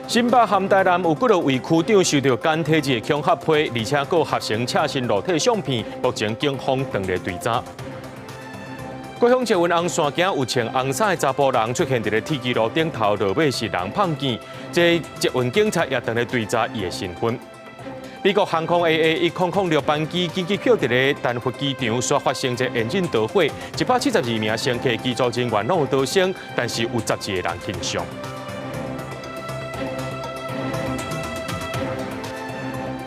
新北和台南有幾多位區長收到簡體字的恐嚇批，而且閣合成赤身露體相片，目前警方正咧追查。高雄捷運紅線橋有穿紅衫的查埔人出現佇咧鐵支路頂頭，落尾是人碰見，這捷運警察也正咧追查伊的身份。美國航空 AA 1006班機緊急降佇咧丹佛機場，煞發生這引擎著火，172名乘客機組人員攏有逃生，但是有12個人輕傷。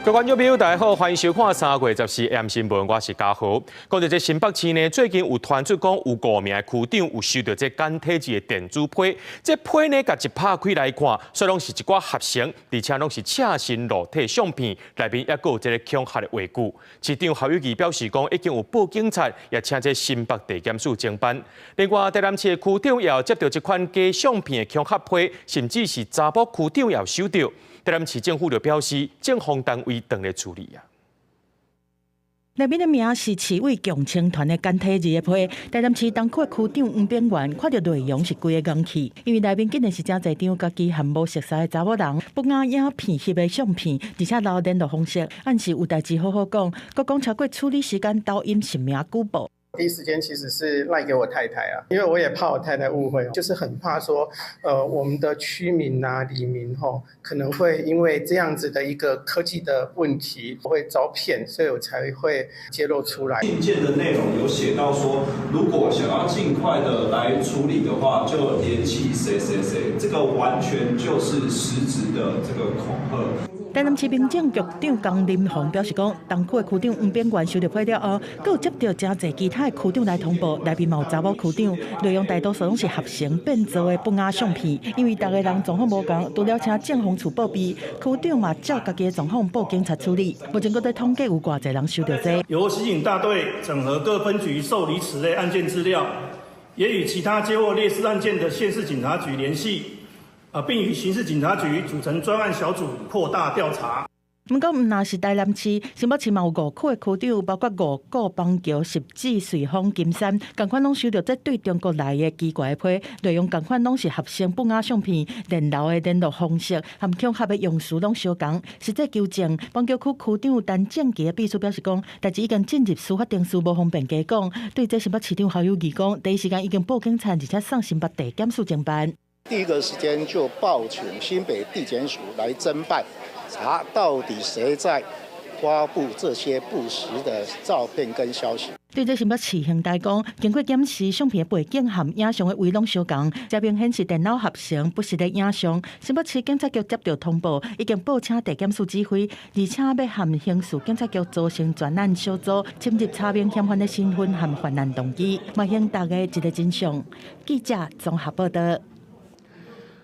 各位觀眾朋友，大家好，歡迎收看3月14 AM 新聞，我是嘉豪。講到這新北市呢，最近有傳出講有五名區長有收到這簡體字的電子批，這批呢，共一拍開來看，煞攏是一寡合成，而且攏是赤身露體相片，內面猶閣有這个恐嚇的話語。市長侯友宜表示講，已經有報警察，也請這新北地檢署偵辦。另外，台南市的區長也有接到這款假相片的恐嚇批，甚至是查埔區長也有收到。台南市政府就表示，政方單位正咧處理啊。內面的名是市委共青團的簡體字的批，台南市東區的區長黃炳元看著內容是規个戇去，因為內面竟然是誠濟張家己和無熟似的查某人不雅影片翕的相片，而且留聯絡方式，暗示有代誌好好講，閣講超過處理時間抖音實名舉報。第一時間其實是 LINE 給我太太啊，因為我也怕我太太誤會，就是很怕說，我們的區民啊、里民吼，可能會因為這樣子的一個科技的問題會遭騙，所以我才會揭露出來。信件的內容有寫到說，如果想要盡快的來處理的話，就聯繫誰誰誰，這個完全就是實質的這個恐嚇。台南市民政局長江林宏表示講，東區的區長黃炳元收到批了後，閣有接到誠濟其他的區長來通報，內面嘛有查某區長，內容大多數攏是合成變造的不雅相片。因為逐个人狀況無仝，除了請政風處報備，區長嘛照家己的狀況報警察處理。目前閣咧統計有偌濟人收到這。由刑警大隊整合各分局受理此類案件資料，也與其他接獲類似案件的縣市警察局聯繫。啊，並與刑事警察局組成專案小組，擴大調查。毋過，毋但是台南市，新北市嘛有五區的區長，包括五股、板橋、汐止、瑞芳、金山，仝款攏收著這對中國來的奇怪的批，內容仝款攏是合成不雅相片、電流的聯絡方式和恐嚇的用詞攏相仝。實際求證，板橋區區長陳正奇的秘書表示講，代誌已經進入司法程序，無方便加講。對這新北市長侯友宜講，第一時間已經報警察，而且送新北地檢署偵辦。第一個時間就報請新北地檢署來偵辦，查到底誰在發布這些不實的照片跟消息。對這新北市刑大講，經過檢視相片背景和影像的位攏相仝，這明顯是電腦合成不實的影像。新北市警察局接到通報，已經報請地檢署指揮，而且欲和刑事警察局組成專案小組，深入查明嫌犯的身份和犯案動機，嘛向大家一个真相。記者綜合報道。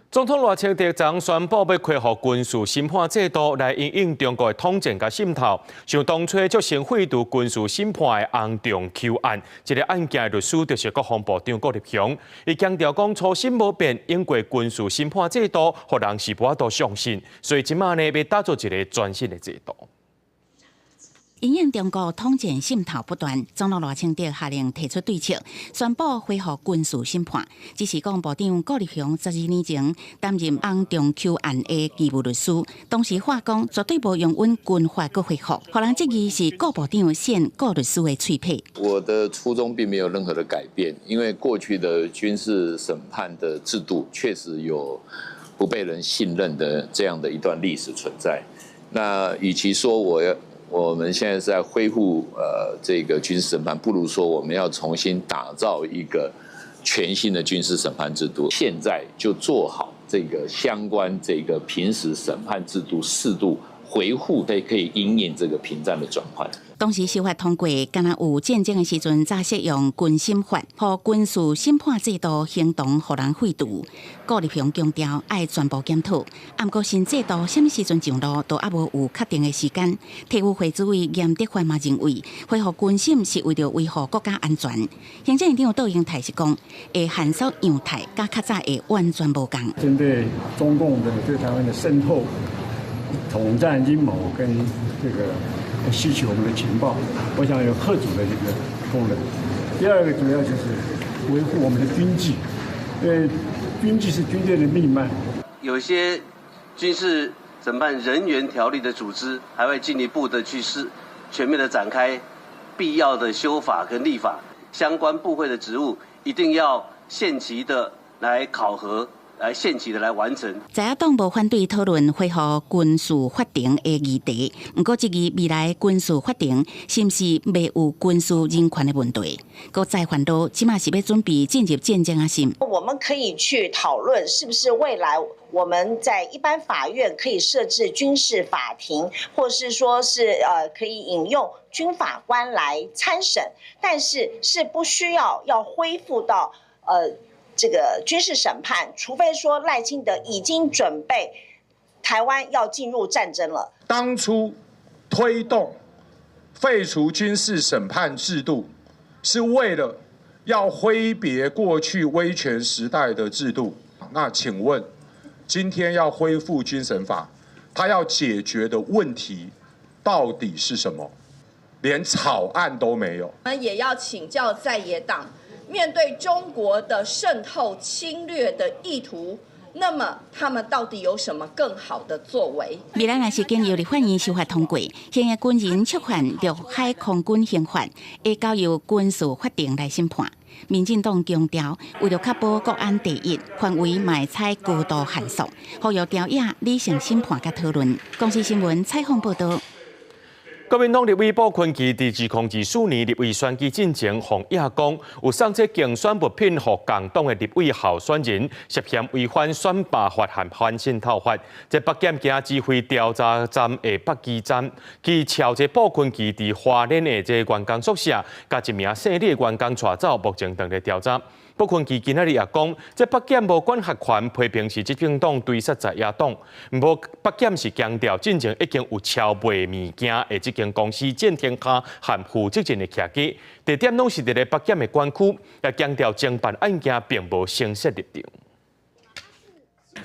總統賴清德昨宣布欲恢復軍事審判制度，來因應中國的統戰佮滲透。像當初促成廢除軍事審判的洪仲丘案，這个案件的律師就是國防部長顧立雄。伊強調講初心無變，因為軍事審判制度，予人是無法度相信，所以這馬呢欲打造一个全新的制度。因應中國統戰滲透不斷，總統賴清德下令提出對策，宣布恢復軍事審判。只是國防部長顧立雄12年前擔任洪仲丘案的義務律師，當時話講絕對無容忍軍法閣恢復，予人質疑是顧部長獻顧律師的喙皮。我的初衷並沒有任何的改變，因為過去的軍事審判的制度確實有不被人信任的這樣的一段歷史存在。那與其說我要我們現在是在恢復這個軍事審判，不如說我們要重新打造一個全新的軍事審判制度。現在就做好這個相關這個平時審判制度適度維護，可以因應這個平戰的轉換。當時修法通過，敢若有戰爭的時陣，才適用軍審法，予軍事審判制度形同予人廢除。顧立雄強調愛全部檢討，毋過新制度啥物時陣上路，都猶無有確定的時間。體育會主委嚴德發嘛認為，恢復軍審是為著維護國家安全。行政院長杜英台是講，會限縮樣態，佮較早會完全無仝。針對中共的對台灣的滲透、統戰陰謀跟這個吸取我們的情報，我想有嚇阻的這個功能。第二個主要就是維護我們的軍紀，因為軍紀是軍隊的命脈。有些軍事審判人員條例的組織，還會進一步的去試全面的展開必要的修法跟立法，相關部會的職務一定要限期的來考核，來限期的來完成。在野黨無反對討論恢復軍事法庭的議題，毋過質疑未來軍事法庭是毋是袂有軍事人權的問題。閣再煩惱，這馬是欲準備進入戰爭抑是毋？我們可以去討論，是不是未來我們在一般法院可以設置軍事法庭，或是說是可以引用軍法官來參審，但是是不需要要恢復到這個軍事審判，除非說賴清德已經準備台灣要進入戰爭了。當初推動廢除軍事審判制度，是為了要揮別過去威權時代的制度。那請問，今天要恢復軍審法，它要解決的問題到底是什麼？連草案都沒有。我們也要請教在野黨，面對中國的滲透侵略的意圖，那麼他們到底有什麼更好的作為？未來若是經由立法院修法通過，現役軍人觸犯陸海空軍刑法，會交由軍事法庭來審判。民進黨強調，為著確保國安第一，範圍嘛會採高度限縮，呼籲朝野理性審判佮討論。公視新聞採訪報導。國民黨立委傅崐萁佇2024年立委選舉進前，予影講有送這競選物品予共黨的立委候選人，涉嫌違反選罷法和反滲透法。這北檢今指揮調查站的北基站去抄這傅崐萁佇花蓮的這員工宿舍，共一名姓李的員工帶走，目前正佇調查。傅崐萁今仔日也講，這北檢無管轄權，批評是執政黨追殺在野黨。毋過北檢是強調，進前已經有抄賣物件的這間公司鄭天下和負責任的徛家，地點攏是佇咧北檢的管區，也強調偵辦案件並無先設立場。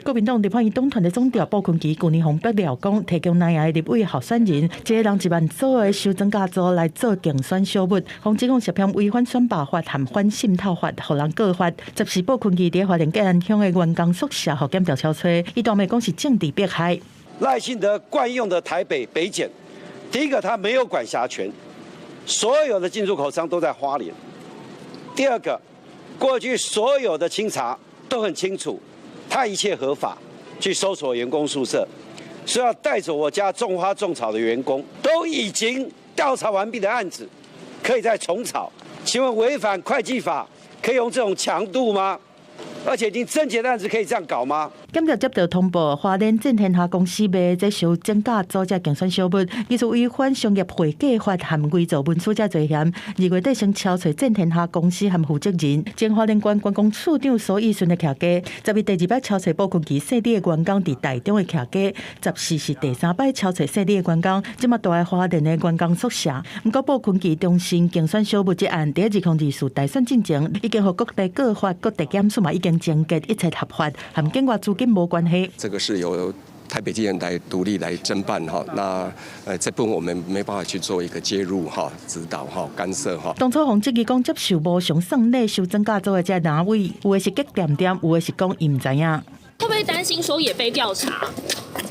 國民黨立法院黨團的總召傅崐萁舊年予爆料講，提供南亞的立委候選人，一个人1萬組的收裝甲組來做競選小物，予指控涉嫌違反選罷法和反滲透法，予人告發。14傅崐萁佇花蓮建安鄉的員工宿舍，予檢調抄揣，伊當面講是政治迫害。賴清德慣用的台北北檢，第一個他沒有管轄權，所有的進出口商都在花蓮。第二個，過去所有的清查都很清楚。他一切合法去搜索員工宿舍，說要帶走我家種花種草的員工，都已經調查完畢的案子，可以再重炒。請問違反會計法可以用這種強度嗎？而且已經偵結的案子可以這樣搞嗎？檢調接到通報，花蓮正天下公司賣這收裝甲組這競選小物，疑似違反商業會計法和偽造文書這罪嫌。2月底先抄揣正天下公司和負責人，前花蓮縣觀光處長蘇益順的徛家，11第二擺抄揣傅崐萁姓李的員工佇台中的徛家，14是第三擺抄揣姓李的員工，這馬住佇花蓮的員工宿舍。毋過傅崐萁中心競選小物這案，佇2024大選進前，已經予國地告發，國地檢署嘛已經偵結一切合法，和境外資金無關係。這個是由台北地檢來獨立來偵辦哈，那這部分我們沒辦法去做一個介入哈、指導哈、干涉哈。當初予質疑講接受無償送禮收裝甲組的這藍委，有的是激恬恬，有的是講伊毋知影。會不會擔心說也被調查？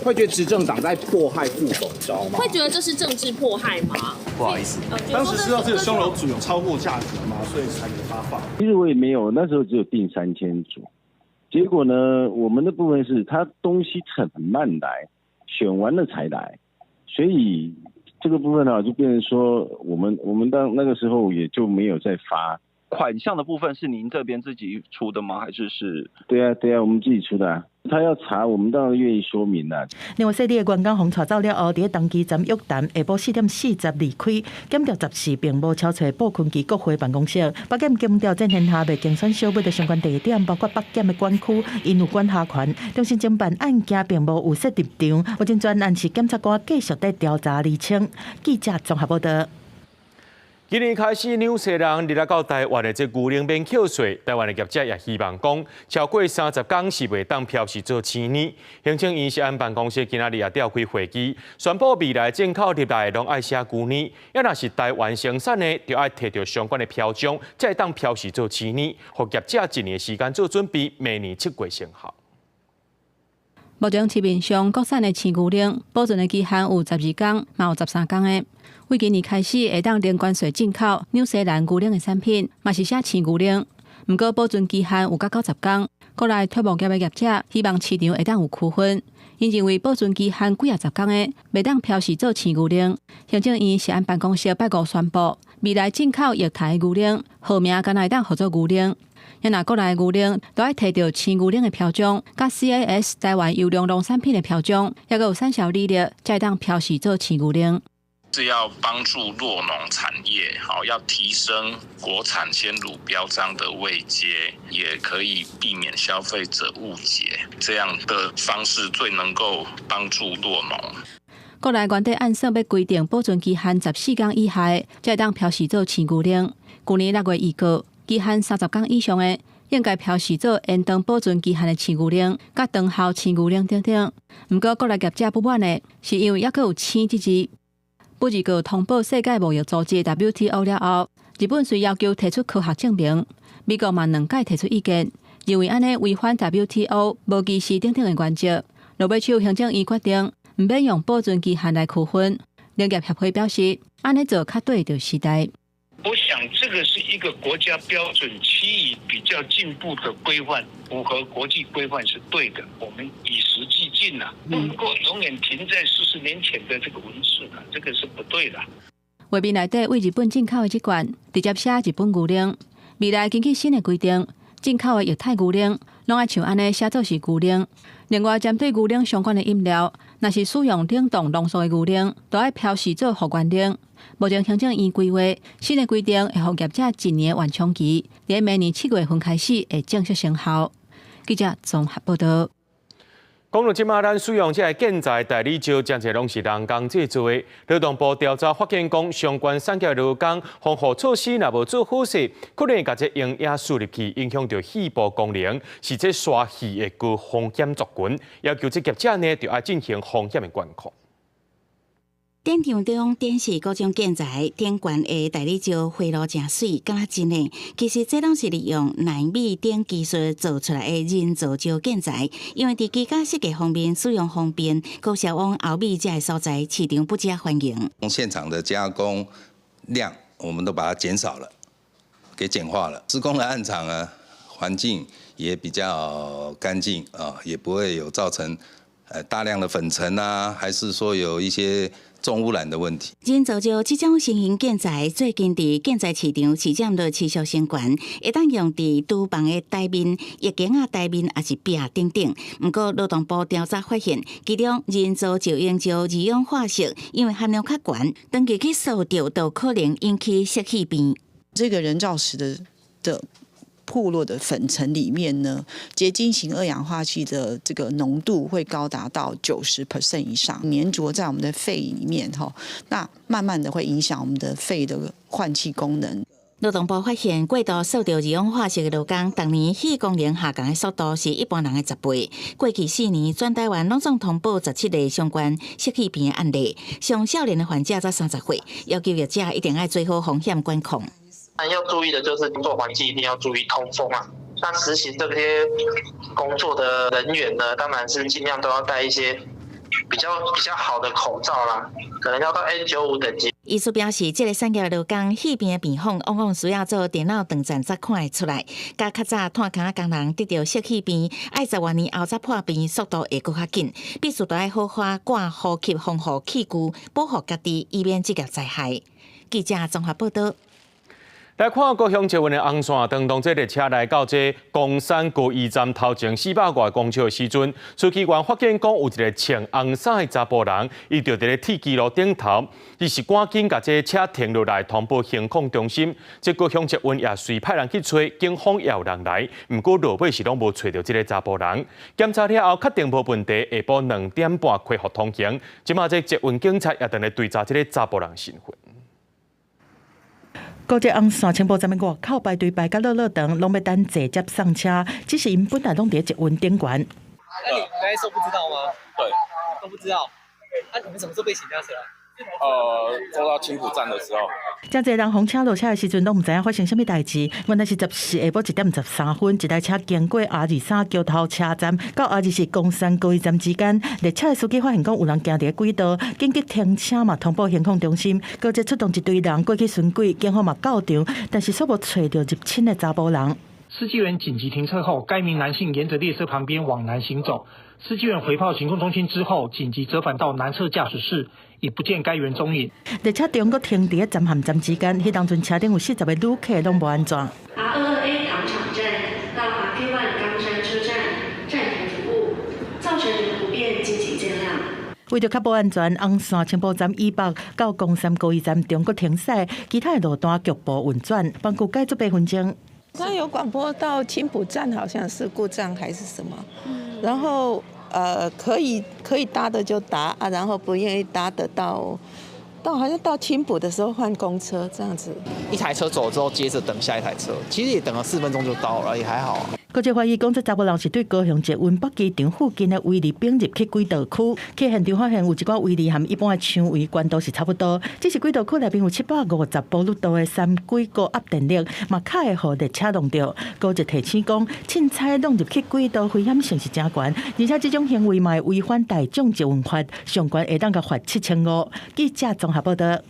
會覺得執政黨在迫害副總召嗎？會覺得這是政治迫害嗎？不好意思，當時知道這個胸樓組有超過價格嗎？所以才給發放。其實我也沒有，那時候只有訂3000組。結果呢，我們的部分是他東西很慢來，選完了才來，所以這個部分呢，就變成說，我們當那個時候也就沒有再發。款項的部分是您這邊自己出的嗎？還是是？對啊，對啊，我們自己出的啊。他要查，我們當然願意說明啦。另外，姓李的員工予帶走了後，佇登機站約談，下晡4點40離開。檢調14並無抄揣傅崐萁國會辦公室。北檢檢調鄭天下賣競選小物的相關地點，包括北檢的管區，𪜶有管轄權。中心偵辦案件並無預設立場，目前專案是檢察官繼續佇調查釐清。記者綜合報道。今年開始，紐西蘭入來到台灣的這牛奶免扣稅，台灣的業者也希望講，超過30工是袂當標示做青奶。行政院食安辦公室今仔日也召開會議，宣布未來進口入來攏愛寫牛奶，抑若是台灣生產的，就愛提著相關的標章，才會當標示做青奶，予業者一年時間做準備，明年7月生效。目前市面上國產的鮮牛奶保存的期限有12工，嘛有13工的。對今年開始會當零關稅進口紐西蘭牛奶的產品，嘛是寫鮮牛奶，毋過保存期限有到90工。國內畜牧業的業者希望市場會當有區分，𪜶認為保存期限幾仔十工的，袂當標示做鮮牛奶。行政院食安辦公室拜五宣布，未來進口液態牛奶號名干焦會當號做牛奶。若國內牛奶都愛提著鮮牛奶的標章，佮 CAS 台灣優良農產品的標章，抑閣有產銷履歷，才會當標示做鮮牛奶。是要幫助酪農產業，好，要提升國產鮮乳標章的位階，也可以避免消費者誤解，這樣的方式最能夠幫助酪農。國內原底按算欲規定保存期限14工以下，才會當標示做鮮牛奶。舊年6月預告，期限30工以上的，應該標示做延長保存期限的鮮牛奶，佮長效鮮牛奶等等。毋過國內業者不滿的是因為猶閣有鮮這字。不二個通報世界貿易組織 WTO 了後，日本遂要求提出科學證明，美國嘛兩擺提出意見，認為按呢違反 WTO 無歧視等等的原則。落尾手行政院決定，毋免用保存期限來區分。農業協會表示，按呢做較對著時代。我想這個是一個國家標準，趨於比較進步的規範，符合國際規範是對的。我們與時俱進啦，不能夠永遠停在40年前的這個文字啦，這個是不對的。畫面內底對日本進口的這罐，直接寫日本牛奶。未來根據新的規定，進口的液態牛奶攏愛像按呢寫做是牛奶。另外，針對牛奶相關的飲料，若是使用冷凍濃縮的牛奶，都愛標示做復原奶。目前行政院規劃新的規定，會予業者一年緩衝期，佇明年7月份開始會正式生效。記者綜合報道。講到這馬，咱使用這个建材大理石，真濟攏是人工製作的。勞動部調查發現，講相關產業勞工防護措施若無做好勢，可能會共這營養輸入去，影響著肺部功能，是這刷肺的高風險族群。要求這業者呢，就愛進行風險的管控。展場中展示各種建材，頂懸的大理石花路誠媠，敢若真的。其實這攏是利用奈米等技術做出來的人造石建材。因為佇居家設計方面使用方便，閣銷往歐美這个所在，市場不遮歡迎。現場的加工量，我們都把它減少了，給簡化了。施工的案場啊，環境也比較乾淨啊，也不會有造成大量的粉塵啊，還是說有一些重污染的問題。人造石這種新型建材，最近佇建材市場市佔率持續升懸，會當用佇廚房的台面、浴間仔台面，抑是壁等等。毋過勞動部調查發現，其中人造石英石二氧化矽，因為含量較懸，長期去嗅著，就可能引起矽肺病。這個人造石的曝落的粉塵裡面呢，結晶型二氧化矽的這個濃度會高達到90% 以上，黏著在我們的肺裡面哈，那慢慢的會影響我們的肺的換氣功能。勞動部發現，過度嗅著二氧化矽的勞工，逐年肺功能下降的速度是一般人的10倍。過去4年，全台灣攏總通報17例相關矽肺病的案例，上少年的患者才30歲，要求業者一定愛做好風險管控。要注意的就是工作環境一定要注意通風啊。那執行這些工作的人員呢，當然是盡量都要戴一些比較好的口罩啦，可能要到 N95等級。醫師表示，這个產業勞工肺病的病況，往往需要做電腦斷層才看會出來。佮較早炭坩仔工人得著矽肺病，愛十外年後才破病，速度會閣較緊。必須著愛好好掛呼吸防護器具，保護家己，以免職業災害。記者綜合報道。來看高雄捷運的紅線，當這列車來到這岡山高醫站頭前400外公尺的時陣，書記員發現講有一个穿紅衫的查埔人，伊就佇咧鐵支路頂頭，伊是趕緊共這車停落來通報行控中心。這高雄捷運也隨派人去揣，警方也有人來，毋過落尾是攏無揣著這个查埔人。檢查了後，確定無問題，下晡2點半恢復通行。這馬這捷運警察也正咧追查這个查埔人身份。高鐵紅線青埔站的外口排隊排甲落落長，攏欲等坐接送車，只是𪜶本來攏佇捷運頂懸。那你那時候不知道嗎？對，都不知道。啊，你們什麼時候被請下車？坐到青埔站的時候。真濟人風車落車的時陣，攏毋知影發生啥物代誌。原來是14下晡1點13分，一台車經過 R23 橋頭車站到 R24岡山高鐵站之間，列車的司機發現講有人行佇個軌道，緊急停車嘛，通報行控中心，高捷出動一堆人過去巡軌，警方嘛到場，但是煞無揣著入侵的查埔人。司機員緊急停車後，該名男性沿着列車旁邊往南行走。司機員回報行控中心之後，緊急折返到南側駕駛室，已不見該員蹤影。列車中閣停佇站和站之間，彼當陣車頂有40個旅客攏無按怎。 R22A 糖廠站到 RK1 岡山車站暫停服務，造成不便，敬請見諒。為著確保安全，紅線青埔站以北到岡山高鐵站中閣停駛，其他的路段局部運轉，幫助解決8分鐘。他有廣播到青埔站，好像是故障還是什麼，然後可以搭的就搭啊，然後不願意搭的到好像到青埔的時候換公車這樣子。一台車走之後，接着等下一台車，其實也等了4分鐘就到了，也還好。國際懷疑講，這查埔人是對高雄捷運北機場附近的圍籬並入去軌道區，去現場發現有一寡圍籬和一般的牆圍懸度是差不多，只是軌道區內面有750伏度的三軌高壓電力，嘛較會予列車弄著。高捷提醒講，凊彩弄入去軌道危險性是誠懸，而且這種行為嘛會違反大眾捷運法，上懸會當共罰7500。記者綜合報道。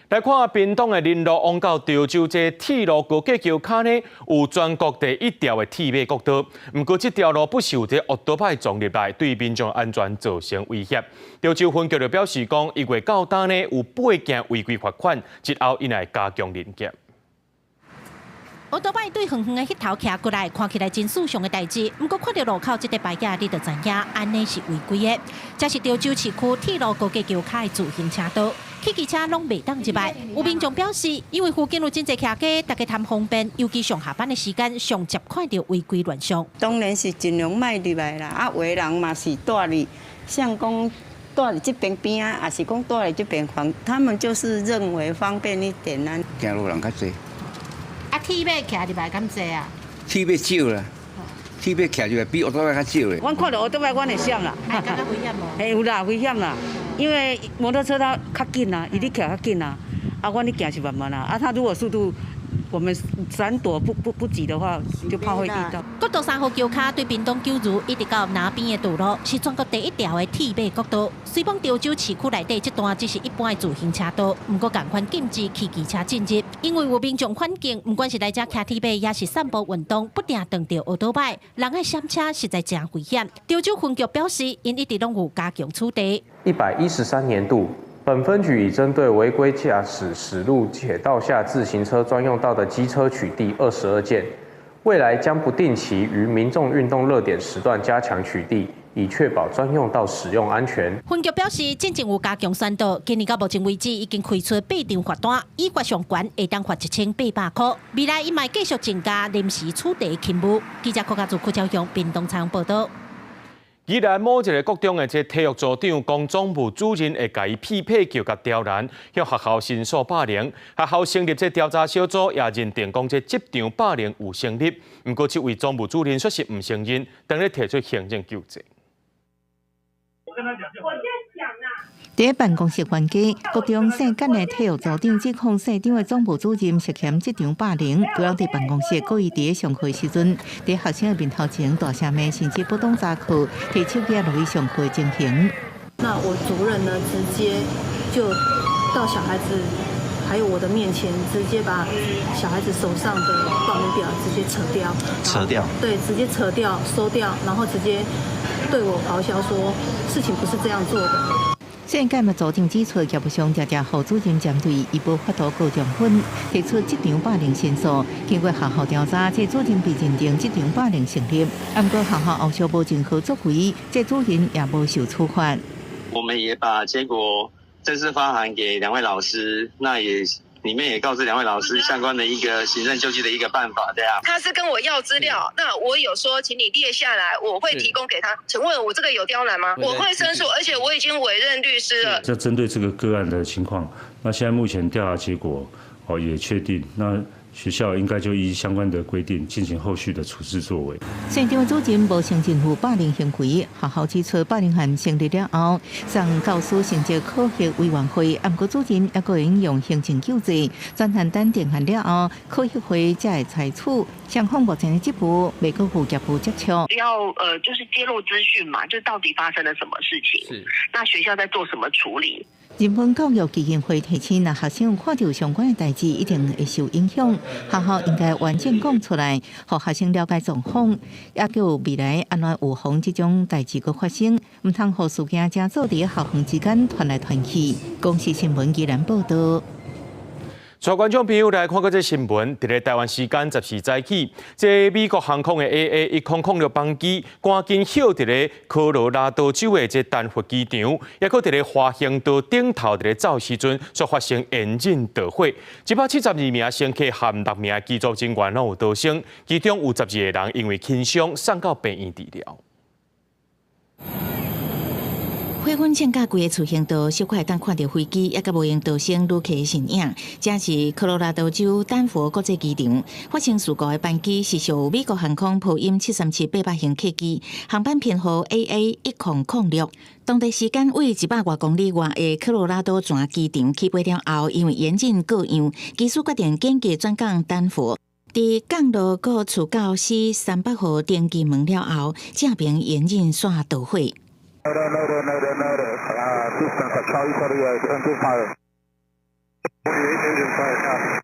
來看屏東的林路往到潮州這鐵路高架橋跤呢，有全國第一條的鐵馬國道。毋過這條路不時有這烏多擺撞入來，對民眾安全造成威脅。潮州分局就表示講，1月到今呢，有8件違規罰款，日後𪜶會加強臨檢。烏多擺對遠遠的彼頭騎過來，看起來真時尚的代誌。毋過看著路口這塊牌仔，你就知影按呢是違規的。這是潮州市區鐵路高架橋跤的自行車道，汽機車攏袂當入來。有民眾表示，因為附近有真濟騎機，大家貪方便，尤其上下班的時間，上捷看著違規亂象。當然是盡量莫入來啦，啊，有的人嘛是蹛佇，像講蹛佇這邊邊仔，抑是講蹛佇這邊方，他們就是認為方便一點啦。行路人較濟。啊，鐵馬騎入來敢濟啊？鐵馬少啦，鐵馬騎入來比烏多擺較少咧。阮看著烏多擺，阮會閃啦。會感覺危險無？會有啦，危險啦，因為摩托車它較緊啊，伊咧騎較緊啊，啊，阮咧行是慢慢啊，啊，他如果速度我們閃躲不及的話，就怕會遇到。國道3號橋跤對屏東九如一直到南邊的道路，是全國第一條的鐵馬國道。雖講潮州市區內底這段只是一般的自行車道，毋過仝款禁止汽機車進入，因為有民眾反映，毋管是來遮騎鐵馬，抑是散步運動，不定撞著烏多擺，人愛閃車實在誠危險。潮州分局表示，𪜶一直攏有加強取締。113年度。本分局已針對違規駕駛駛入鐵道下自行車專用道的機車取締22件，未來將不定期於民眾運動熱點時段加強取締，以確保專用道使用安全。分局表示，進前有加強宣導，今年到目前為止已經開出8張罰單，依法上懸會當罰1800塊。未來伊嘛會繼續增加臨時取締勤務。記者郭家祖、郭昭雄，屏東採訪報導。宜蘭某一個國中的這體育組長講，總務主任會共伊匹配球共刁難，向學校申訴霸凌。學校成立這調查小組也認定講，這職場霸凌有成立。毋過，這位總務主任卻是毋承認，當咧提出行政救濟。佇辦公室環境，國中姓簡的體育組長指控姓張的總務主任涉嫌職場霸凌，主要佇辦公室故意佇上課時陣，佇學生的面頭前大聲罵，甚至不當查課，提手機錄伊上課的情形。那我主任呢，直接就到小孩子還有我的面前，直接把小孩子手上的報名表直接扯掉。扯掉？對，直接扯掉、收掉，然後直接對我咆哮說：事情不是這樣做的。姓簡的組長指出，業務上常常予主任針對，伊無法度告狀分，提出職場霸凌申訴。經過學校調查，這主任被認定職場霸凌成立。毋過學校後續無任何作為，這主任也無受處罰。我們也把結果正式發函給兩位老師，那也裡面也告知兩位老師相關的一個行政救濟的一個辦法，這樣。他是跟我要資料，那我有說，請你列下來，我會提供給他。請問我這個有刁難嗎？我會申訴，而且我已經委任律師了。這針對這個個案的情況，那現在目前調查結果哦也確定，那學校應該就依相關的規定進行後續的處置作為。縣長主任無承認有霸凌行為，學校指出霸凌案成立了後，送教師成績考核委員會，毋過主任猶閣會用行政救濟，專案等定案了後，考核會才會採取。雙方目前的職務未閣有業務接觸。要就是揭露資訊嘛，就到底發生了什麼事情？那學校在做什麼處理？人文教育基金會提醒，若學生有看著相關的代誌，一定會受影響。學校應該完整講出來，予學生了解狀況，也叫未來按怎預防這種代誌閣發生，毋通予事件成做佇校園之間傳來傳去。公視新聞依然報道。帶觀眾朋友來看過這新聞，佇咧台灣時間14早起，這美國航空的 AA 1006班機趕緊歇佇咧科羅拉多州的這丹佛機場，猶閣佇咧滑行道頂頭佇咧走時陣，煞發生引擎著火，172名乘客和六名機組人員攏有逃生，其中有12個人因為輕傷送到病院治療。火雲衝甲規个次行道，小可會當看著飛機，猶閣無閒逃生旅客的身影。這是科羅拉多州丹佛國際機場發生事故的班機，是屬美國航空波音737-800型客機，航班編號 AA 1006。當地時間位100外公里外的科羅拉多泉機場起飛了後，因為引擎故障，機師決定緊急轉降丹佛。佇降落閣厝到 C 300號登機門了後，這爿引擎煞著火。 Mayday, mayday, mayday, mayday. Houston, Charlie 48, engine fire.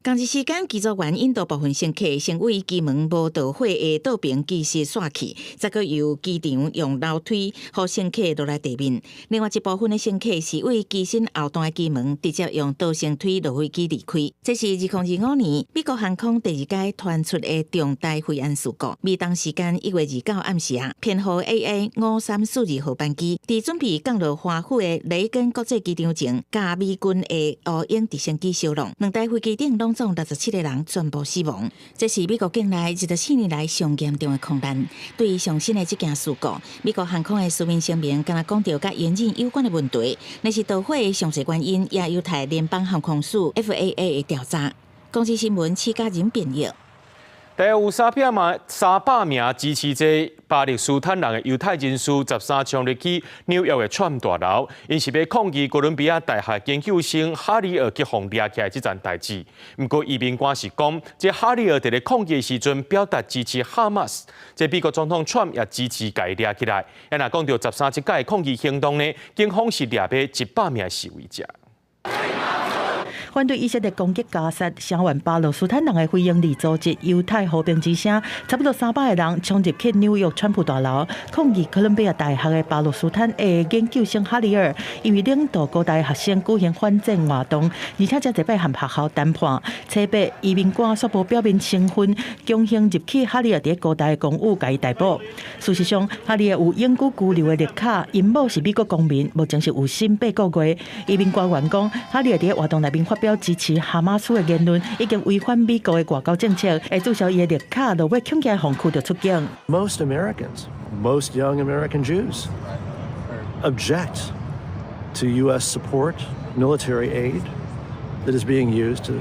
仝一時間，機組員引導部分乘客先對機門無著火的倒爿機室紲去，再閣由機場用樓梯予乘客落來地面。另外一部分的乘客是對機身後段的機門，直接用逃生梯落飛機離開。這是2025年美國航空第二擺傳出的重大飛安事故。美東時間1月29暗時啊，編號 AA 5342號班機，佇準備降落華府的雷根國際機場前，共美軍的烏鷹直升機相撞，兩台飛機頂攏總67個人全部死亡。這是美國境內24年來上嚴重的空難。對於上新的這件事故，美國航空的書面聲明敢若講著佮引擎有關的問題，若是著火的詳細原因，也有待聯邦航空署 FAA 的調查。公視新聞施嘉仁編譯。大約有300名支持這巴勒斯坦人的猶太人士，13衝入去紐約的川普大樓，𪜶是欲抗議哥倫比亞大學研究生哈里爾去予掠起來這件代誌。毋過移民官是講，這哈里爾佇咧抗議的時陣表達支持哈馬斯，這美國總統川普也支持共伊掠起來。啊，若講著十三這擺抗議行動呢，警方是掠欲100名示威者。反對以色列攻擊加薩，聲援巴勒斯坦人的非營利組織猶太和平之聲，差不多300個人衝入去紐約川普大樓，抗議哥倫比亞大學的巴勒斯坦的研究生哈里爾，因為領導高大學生舉行反戰活動，而且這擺和學校談判，初八移民官煞無表明身份，強行入去哈里爾佇高大的公寓，共伊逮捕。事實上，哈里爾有永久居留的綠卡，𪜶某是美國公民，目前是有審8個月。移民官員講，哈里爾佇活動內面發表支持哈馬斯的言論，已經違反美國的外交政策，會註銷伊的綠卡，落尾強行予驅逐出境。 Most Americans, most young American Jews, object to U.S. support, military aid that is being used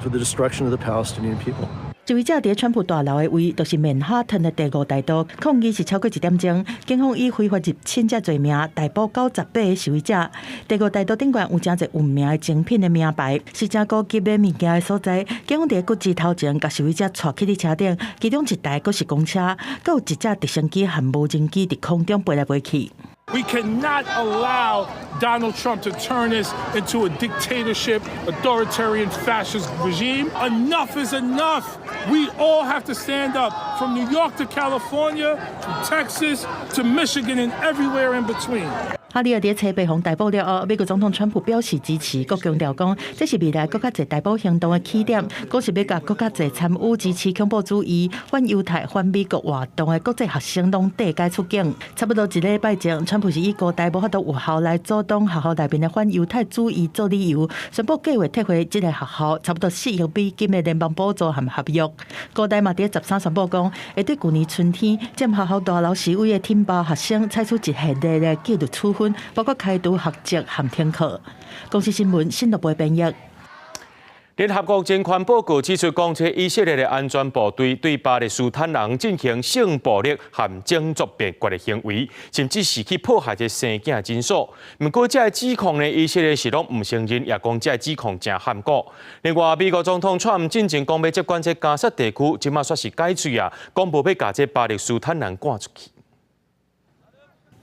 for the destruction of the Palestinian people. 示威者佇川普大樓的位，就是曼哈頓的第五大道，抗議是超過1點鐘。警方以非法入侵這罪名逮捕98個示威者。第五大道頂懸有誠濟有名的精品的名牌，是誠高級買物件的所在。警方佇骨子頭前，共示威者帶去佇車頂，其中一台閣是公車，閣有一隻直升機和無人機佇空中飛來飛去。 We cannot allow Donald Trump to turn this into a dictatorship, authoritarian fascist regime. Enough is enough. We all have to stand up from New York to California, from Texas to Michigan and everywhere in between. 哈里爾佇初八予逮捕了後，美國總統川普表示支持，閣強調講，這是未來閣較濟逮捕行動的起點，閣是欲共閣較濟參與支持恐怖主義、反猶太、反美國活動的國際學生攏綴街出境。差不多一禮拜前，川普是以高大無法度有效來阻擋學校內面的反猶太主義做理由，宣布計劃撤回這个學校差不多4億美金的聯邦補助和合約。高大嘛佇13宣布講，會對舊年春天佔學校大樓示威的挺巴學生採取一系列的紀律處分，包括開除學籍和停課。公視新聞新樂部編譯。聯合國人權報告指出，講這以色列的安全部隊對巴勒斯坦人進行性暴力和種族滅絕的行為，甚至是去迫害這生囝診所。毋過，這个指控呢，以色列是攏毋承認，也講這个指控誠含糊。另外，美國總統川普進前講欲接管這加薩地區，這馬煞是改喙啊，講無欲共這巴勒斯坦人趕出去。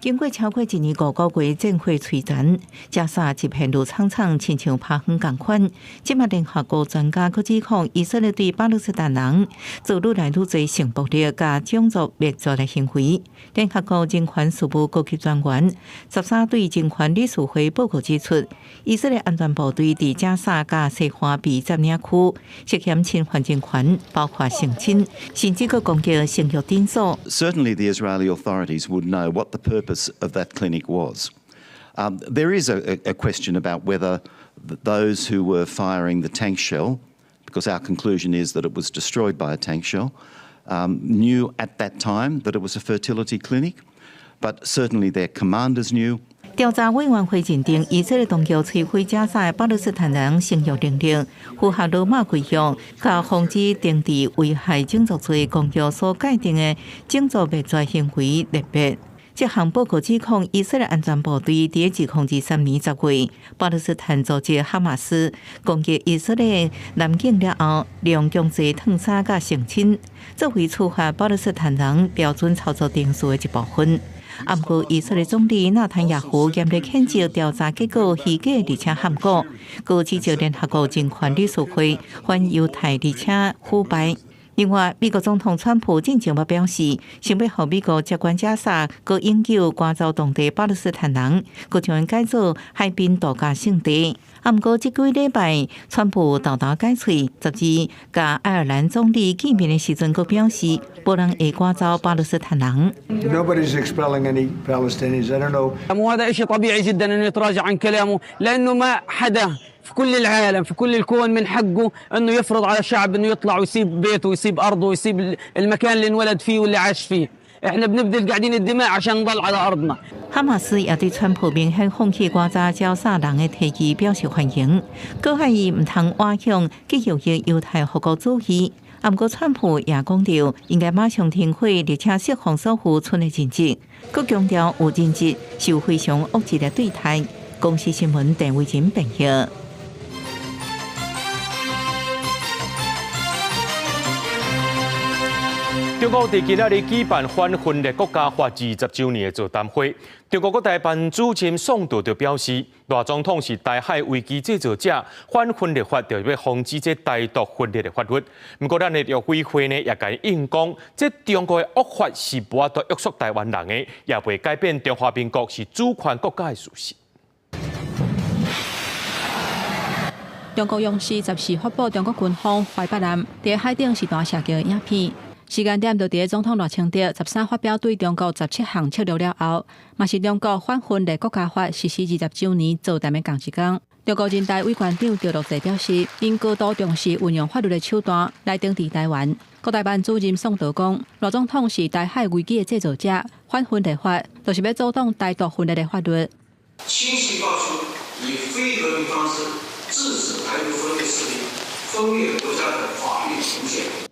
經過超過一年五個月戰火摧殘，加沙一片綠蒼蒼，親像拍園仝款。這馬聯合國專家閣指控以色列對巴勒斯坦人做愈來愈濟性暴力佮種族滅絕的行為。聯合國人權事務高級專員13對人權理事會報告指出，以色列安全部隊佇加沙佮西岸被佔領區涉嫌侵犯人權，包括性侵，甚至閣攻擊生育診所。 Certainly, the Israeli authorities would know what the purpose of that clinic was. There is a question about whether those who were firing the tank shell, because our conclusion is that it was destroyed by a tank shell, knew at that time that it was a fertility clinic, but certainly their commanders knew. 調查委員會認定，以色列當局摧毀加沙的巴勒斯坦人生育能力，符合羅馬規約，佮防止懲治危害種族罪公約所界定的種族滅絕行為類別。這項報告指控以色列安全部隊佇2023年10月，巴勒斯坦組織哈馬斯攻擊以色列南境了後，利用強制燙衫佮性侵，作為處罰巴勒斯坦人標準操作程序的一部分。毋過，以色列總理納坦雅胡嚴厲譴責調查結果虛假而且含糊，閣指責聯合國人權理事會反猶太而且腐敗。另外，美國總統川普進前嘛表示，想欲予美國接管加沙，閣永久趕走當地巴勒斯坦人，閣將𪜶改做海濱度假勝地。啊，毋過這幾禮拜，川普沓沓改喙，12共愛爾蘭總理見面的時陣，閣表示，無人會趕走巴勒斯坦人。 Nobody's expelling any Palestinians. I don't know. وهذا شيء طبيعي جدا انه يتراجع عن كلامه لانه ما حدا في كل العالم في كل الكون من حقه انه يفرض على شعب انه يطلع ويسيب بيته ويسيب ارضه ويسيب المكان اللي انولد فيه واللي عاش فيه. احنا بنبذل قاعدين الدماء عشان نضل على ارضنا. 哈馬斯也對川普明顯放棄加沙剿殺人的提議表示歡迎，閣喊伊毋通倚向極右翼猶太復國主義。啊，毋過川普也講著應該馬上停火，而且釋放所有賰的人質，閣強調有人質是有非常惡質的對待。公視新聞鄧慧珍編譯。中國佇今仔日舉辦反分裂國家法20週年的座談會，中國國台辦主任宋濤就表示，賴總統是台海危機製造者，反分裂法就是欲防止這台獨分裂的法律。毋過，咱的陸委會呢也共伊應講，這中國的惡法是無法度約束台灣人的，也袂改變中華民國是主權國家的事實。中國央視14發布中國軍方淮北艦佇海頂實彈射擊的影片。時間點就佇總統賴清德13發表對中國17項策略了後，嘛是中國反分裂國家法實施20週年座談的仝一工。中國人大委員長趙樂際表示，𪜶高度重視運用法律的手段來懲治台灣。國台辦主任宋濤講，賴總統是台海危機的製造者，反分裂法就是欲阻擋台獨分裂的法律。清晰發出以非和平方式制止台獨分裂勢力分裂國家的法律紅線。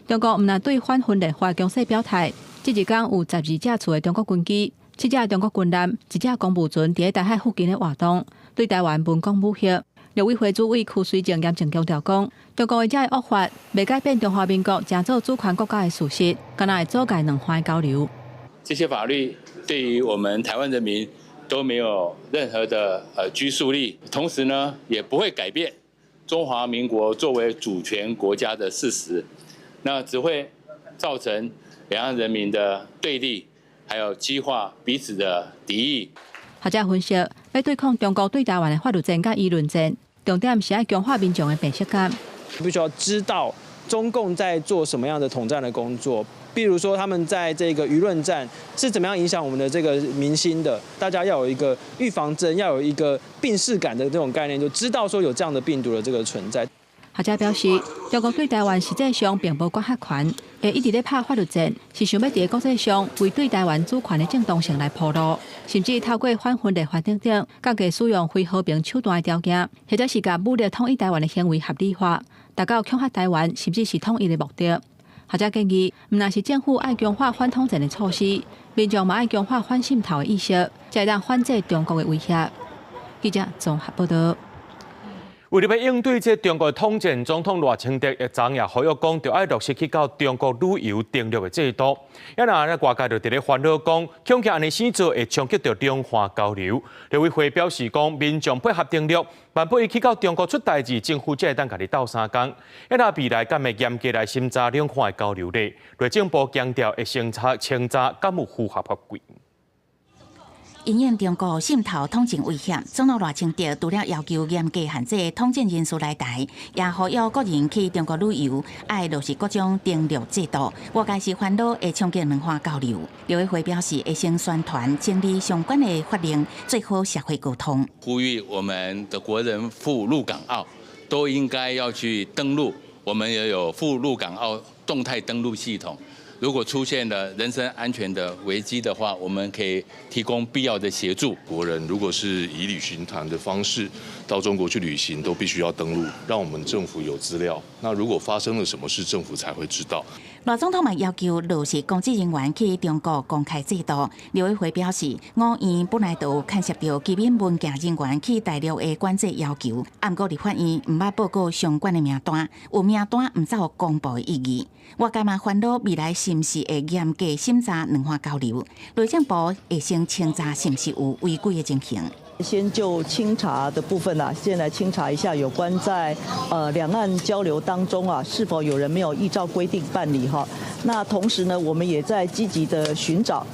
中國毋但對反分裂法強勢表態，這一工有12架次的中國軍機、7隻中國軍艦、一隻公務船佇台海附近的活動，對台灣文攻武嚇。陸委會主委柯水正嚴正強調講，中國的這个惡法袂改變中華民國誠做主權國家的事實，敢若會阻礙兩岸交流。這些法律對於我們台灣人民都沒有任何的拘束力，同時呢，也不會改變中華民國作為主權國家的事實。那只會造成兩岸人民的對立，還有激化彼此的敵意。學者分析，欲對抗中國對台灣的法律戰佮輿論戰，重點是愛強化民眾的辨識感。必須要知道中共在做什麼樣的統戰的工作，比如說他們在這個輿論戰是怎麼樣影響我們的這個民心的，大家要有一個預防針，要有一個病識感的這種概念，就知道說有這樣的病毒的這個存在。學者表示，中國對台灣實際上並無管轄權，會一直咧拍法律戰，是想欲佇國際上為對台灣主權的正當性來鋪路，甚至透過反分裂法等等，降低使用非和平手段的條件，或者是共武力統一台灣的行為合理化，達到恐嚇台灣，甚至是統一的目的。學者建議，毋但是政府愛強化反統戰的措施，民眾嘛愛強化反滲透的意識，才會當反制中國的威脅。記者綜合報道。為著欲應對這中國統戰，總統賴清德一昨也呼籲講，著愛落實去到中國旅遊登錄的制度。啊若咧外界就佇咧煩惱講，恐驚按呢生做會衝擊著兩岸交流。陸委會表示講，民眾配合登錄，萬不伊去到中國出代誌，政府才會當共你鬥相共。啊若未來敢會嚴格來審查兩岸的交流咧？內政部強調會先查清查，敢有符合法規。因應中國滲透統戰威脅，總統賴清德除了要求嚴格限制統戰人士來台，也呼籲國人去中國旅遊愛落實各種登錄制度。外界是煩惱會衝擊兩岸交流。陸委會表示，會先宣傳整理相關的法令，做好社會溝通。呼籲我們的國人赴陸港澳都應該要去登錄，我們也有赴陸港澳動態登錄系統。如果出現了人身安全的危機的話，我們可以提供必要的協助。國人如果是以旅行團的方式到中國去旅行，都必須要登錄，讓我們政府有資料。那如果發生了什麼事，政府才會知道。賴總統嘛要求落實公職人員去中國公開制度。陸委會表示，五院本來就有牽涉著機密文件人員去大陸的管制要求，毋過立法院毋捌報告相關的名單，有名單毋才有公布的意義。外界嘛煩惱未來是毋是會嚴格審查兩岸交流？內政部會先清查是毋是有違規的情形。先就清查的部分啊，先來清查一下有關在兩岸交流當中啊，是否有人沒有依照規定辦理哈？那同時呢，我們也在積極的尋找，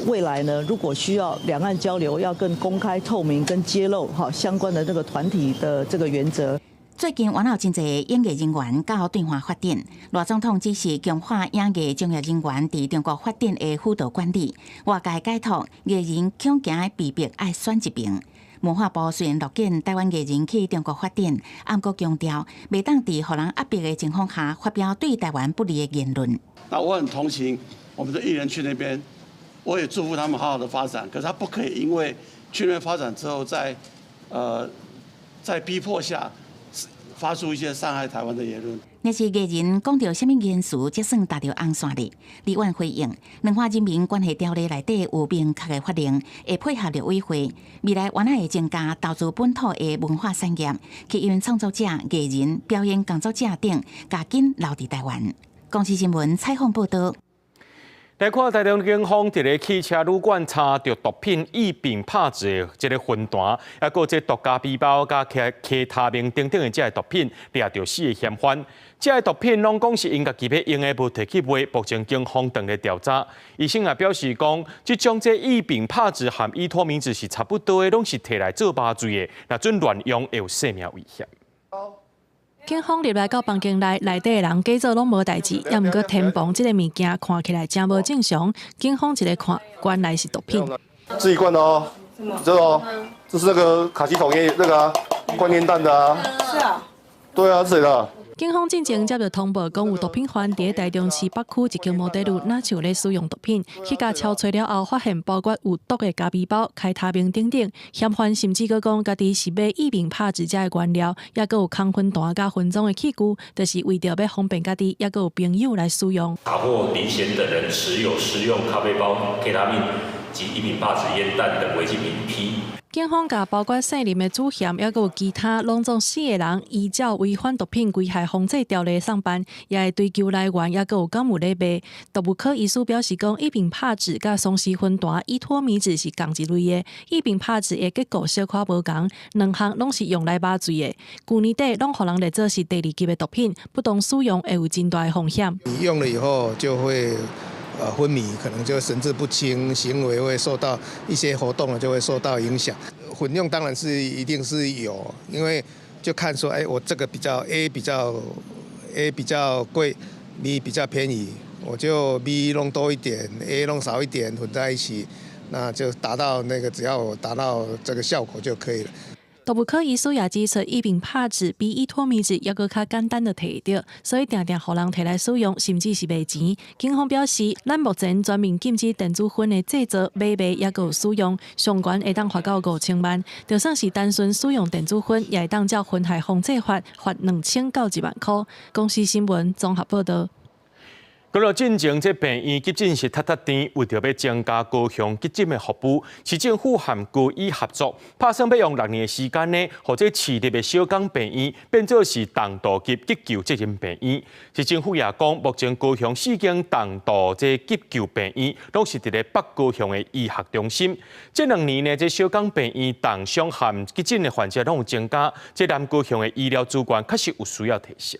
未來呢，如果需要兩岸交流要更公開透明跟揭露哈相關的這個團體的這個原則。最近，原有真濟演藝人員到對岸發展，賴總統指示強化演藝專業人員佇中國發展的輔導管理。外界解讀藝人恐驚被迫愛選一邊。文化部雖然樂見台灣藝人去中國發展，毋過強調，袂當佇予人壓迫的情況下發表對台灣不利的言論。那我很同情我們的藝人去那邊，我也祝福他們好好的發展。可是他不可以因為去那邊發展之後在逼迫下，發出一些傷害台灣的言論。若是藝人講著啥物言辭，才算踏著紅線咧？立院回應，兩岸人民關係條例內底有明確的法令，會配合陸委會，未來原來會增加投資本土的文化產業，吸引創作者、藝人、表演工作者等，加緊留佇台灣。公視新聞採訪報導。來看台中警方佇咧汽車旅館查著毒品異丙帕酯的這個芬彈，抑閣這毒咖啡包佮 K 他命等等的這个毒品，掠著四个嫌犯。這个毒品攏講是𪜶家己欲用的，無提去賣。目前警方正咧調查。醫生也表示講，這種這異丙帕酯和依托咪酯是差不多的，攏是提來做麻醉的，若準亂用會有生命危險。警方入來到房間內，內底的人假做攏無代誌，猶毋過天棚這个物件看起來誠無正常。警方一个看，原來是毒品。自己灌的哦，這個，這是那個卡其統煙那個灌煙彈的啊。是啊。對啊，是誰的？警方進前接著通報，講有毒品犯佇台中市北區一間摩鐵路，若像咧使用毒品，去共敲揣了後，發現包括有毒的咖啡包、開他命等等，嫌犯甚至閣講家己是買異丙帕酯這个原料，抑閣有空芬彈佮分裝的器具，就是為著欲方便家己，抑閣有朋友來使用。查獲林賢等人持有使用咖啡包、K 他命及異丙帕酯煙彈等違禁品一批。警方共包括姓林的主嫌，抑閣有其他攏總四个人，依照違反毒品危害防制條例送辦，也會追究來源，抑閣有敢有咧賣。毒物科醫師表示講，異丙帕酯佮鬆弛芬彈、依托咪酯是仝一類的，異丙帕酯的結構小可無仝，兩項攏是用來麻醉的。舊年底攏予人列做是第二級的毒品，不當使用會有真大的風險。你用了以後就會昏迷，可能就神志不清，行為會受到一些活動就會受到影響。混用當然是一定是有，因為就看說，哎，我這個比較 A 比較貴，B 比較便宜，我就 B 弄多一點，A 弄少一點，混在一起，那就達到那個只要達到這個效果就可以了。毒物科醫師也指出，異丙帕酯比依托咪酯猶閣較簡單就提著，所以定定予人提來使用，甚至是賣錢。警方表示，咱目前全面禁止電子薰的製造、買賣，猶閣有使用，上懸會當罰到5000萬。就算是單純使用電子薰，也會當照薰害防制法罰2000到1萬箍。公視新聞綜合報導。講到進前，這病院急診室塞塞甜，為著欲增加高雄急診的服務，市政府和高醫合作，拍算欲用6年的時間呢，予這市立的小港病院變做是重度級急救責任病院。市政府也講，目前高雄四間重度這急救病院，攏是佇咧北高雄的醫學中心。這2年呢，這小港病院重傷和急診的患者攏有增加，這南高雄的醫療資源確實有需要提升。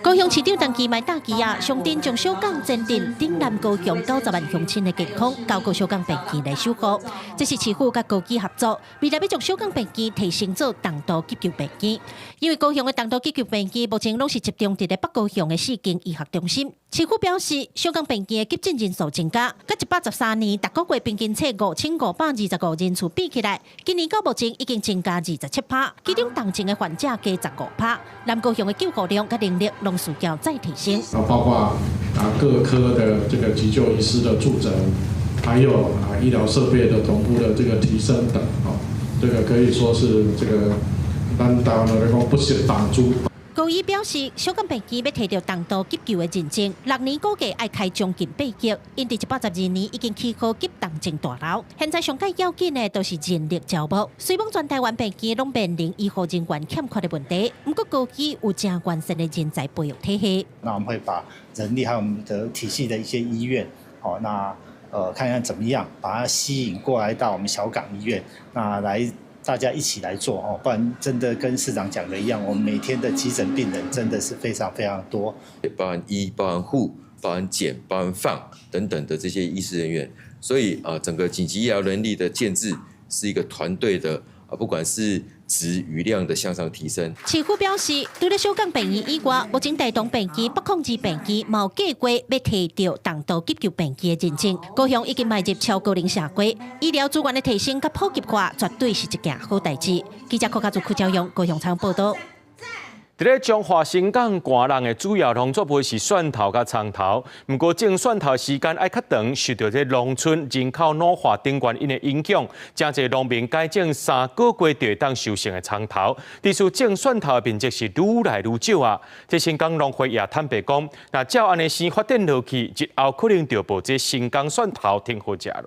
高雄市長陳其邁搭機啊，上陣將小港前鎮頂南高雄90萬鄉親的健康交予小港病院來守護。這是市府佮高醫合作，未來欲將小港病院提升做重度急救病院。因為高雄的重度急救病院目前攏是集中佇咧北高雄的四間醫學中心。市府表示，小港病院的急診人數增加，佮113年逐個月平均測5525人次比起來，今年到目前已經增加27%，其中重症的患者加15%。南高雄的救護量佮能力攏需要再提升。啊，包括各科的這個急救醫師的駐診，還有醫療設備的同步的這個提升等，啊，這個可以說是這個咱台灣來講不惜重資。高醫表示，小港病院欲提著重度急救的認證，6年估計愛開將近8億。𪜶佇112年已經起好急重症大樓，現在上蓋要緊的都是人力招募。雖罔全台灣病院攏面臨醫護人員欠缺的問題，毋過高醫有誠完善的人才培育體系。那我們會把人力還有我們的體系的一些醫院，好，那看看怎麼樣把它吸引過來到我們小港醫院，那來。大家一起來做哦，不然真的跟市長講的一樣，我們每天的急診病人真的是非常非常多。包含醫、包含護、包含檢、包含放等等的這些醫師人員，所以啊，整個緊急醫療能力的建制是一個團隊的啊，不管是質與量的向上提升。市府表示，除了小港病院以外，目前大同病院、北控二病院嘛有計劃欲提著重度急救病院的認證。高雄已經邁入超高齡社會，醫療資源的提升佮普及化，絕對是一件好代誌。記者柯家祖、柯昭勇高雄採訪報導。佇咧彰化新港寒人的主要農作物是蒜頭佮蔥頭，毋過種蒜頭時間愛較長，受著這農村人口老化等原因的影響，誠濟農民改種3個月就會當收成的蔥頭，致使種蒜頭的面積是愈來愈少啊！這新港農會也坦白講，若照按呢勢發展落去，日後可能就無這新港蒜頭通好食囉。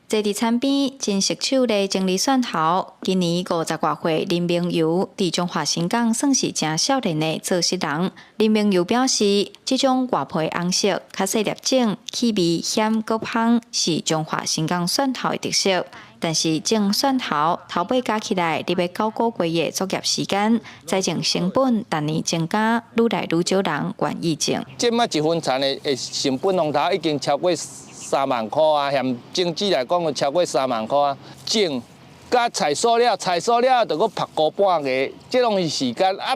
坐佇田邊真熟手咧整理蒜頭。今年50外歲林明尤佇彰化新港算是誠少年的做穡人。林明尤表示，這種外皮紅色、較細粒種、氣味鹹閣芳，是彰化新港蒜頭的特色。但是種蒜頭頭尾加起來，得欲9個月的作業時間，栽種成本逐年增加，愈來愈少人願意種。這擺一分田的成本龍頭已經超過3萬箍啊，含種子來講，就超過三萬箍啊。種佮採收了，採收了就閣曝個半月，這攏是時間啊。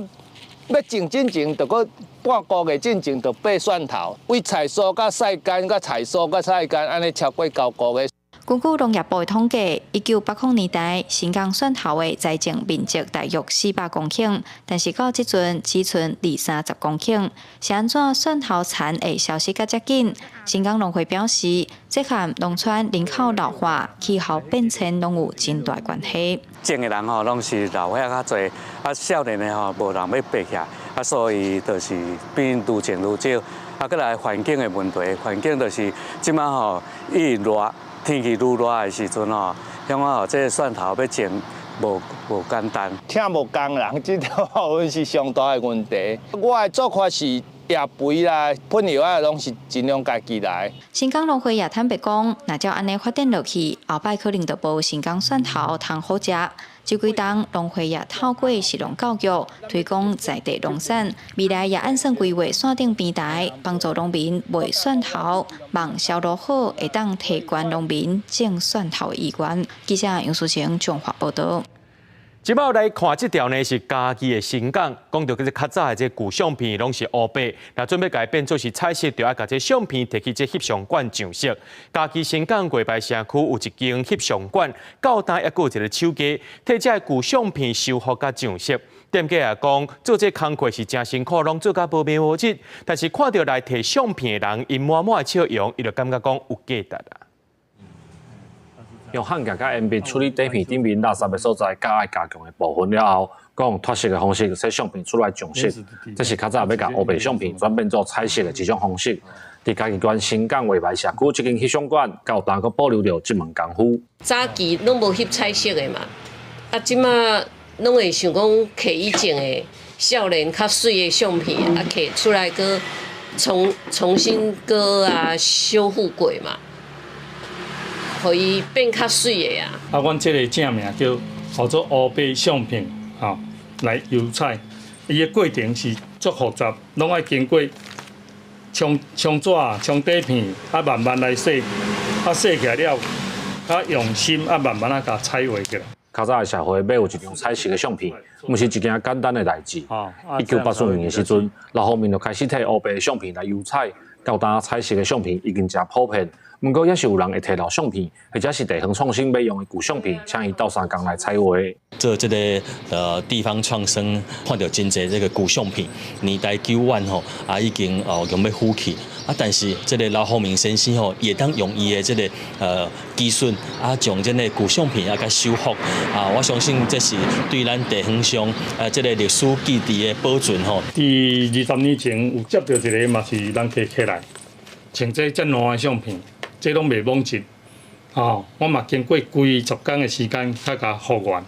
欲種進前，就閣半個月進前就拔蒜頭，為採收佮曬乾，佮採收佮曬乾，按呢超過9個月。根據農業部的統計，1980年代新港蒜頭的栽種面積大約400公頃，但是到這陣只賰二三十公頃。是按怎蒜頭田會消失甲遮緊？新港農會表示，這和農村人口老化、氣候變遷攏有真大關係。種的人吼，攏是老歲仔較濟，啊少年的吼無人欲拔起來，啊所以就是變愈種愈少。啊，閣來環境的問題，環境就是這擺吼愈熱。天氣愈熱的時陣吼，像我吼這個蒜頭欲種無簡單。請無工人，這條是上大的問題。我的做法是液肥啦、噴藥啊，攏是盡量家己來。新港農會也坦白講，若照按呢發展落去，後擺可能就無新港蒜頭通好食。這幾冬農會也透過食農教育推廣在地農產，未來也按算規劃線頂平台，幫助農民賣蒜頭，望銷路好，會當提懸農民種蒜頭的意願。記者楊淑晴彰化報導。這擺來看這條呢是嘉義的新港，講著這個較早的這舊相片攏是烏白，若準備共伊變做是彩色，就愛共這相片提去這翕相館上色。嘉義新港過排社區有一間翕相館，到今猶閣有一个手藝，提這舊相片修復佮上色。店家也講，做這工課是誠辛苦，攏做甲無眠無日。但是看著來提相片的人，𪜶滿滿的笑容，伊就感覺講有價值啦。用焊夾佮鉛筆處理底片頂面垃圾的所在，佮愛加強的部分了後，閣用脫色的方式洗相片出來上色。這是較早欲共烏白相片轉變做彩色的一種方式。佇嘉義縣新港畫排社區這間翕相館，到今閣保留著這門功夫。早期攏無翕彩色的嘛，啊，這馬攏會想講摕以前的少年較媠的相片，啊，摕出來閣重新閣啊修復過嘛。予伊變較媠的啊！啊，阮這个正名叫做烏白相片，吼，來油彩。伊的過程是足複雜，攏愛經過沖沖紙、沖底片，啊慢慢來洗，啊洗起來了，較用心，啊慢慢仔共彩畫起來。較早的社會欲有一張彩色的相片，毋是一件簡單的代誌。1984年的時陣，劉宏民就開始提烏白的相片來油彩，到今彩色的相片已經誠普遍。毋過，也是有人會提老相片，或者是地方創新欲用的舊相片，請伊鬥相共來彩畫。做這个地方創生，看著真濟這个舊相片，年代久遠吼，啊已經哦用欲廢去，啊但是這个劉宏民先生吼，會當用伊的這个技術啊，將這个舊相片啊共修復啊，我相信這是對咱地方上這个歷史記憶的保存吼。佇20年前有接著一个嘛是人客起來，穿這遮爛的相片。這攏袂罔質，吼！我嘛經過幾十工的時間，才共復原，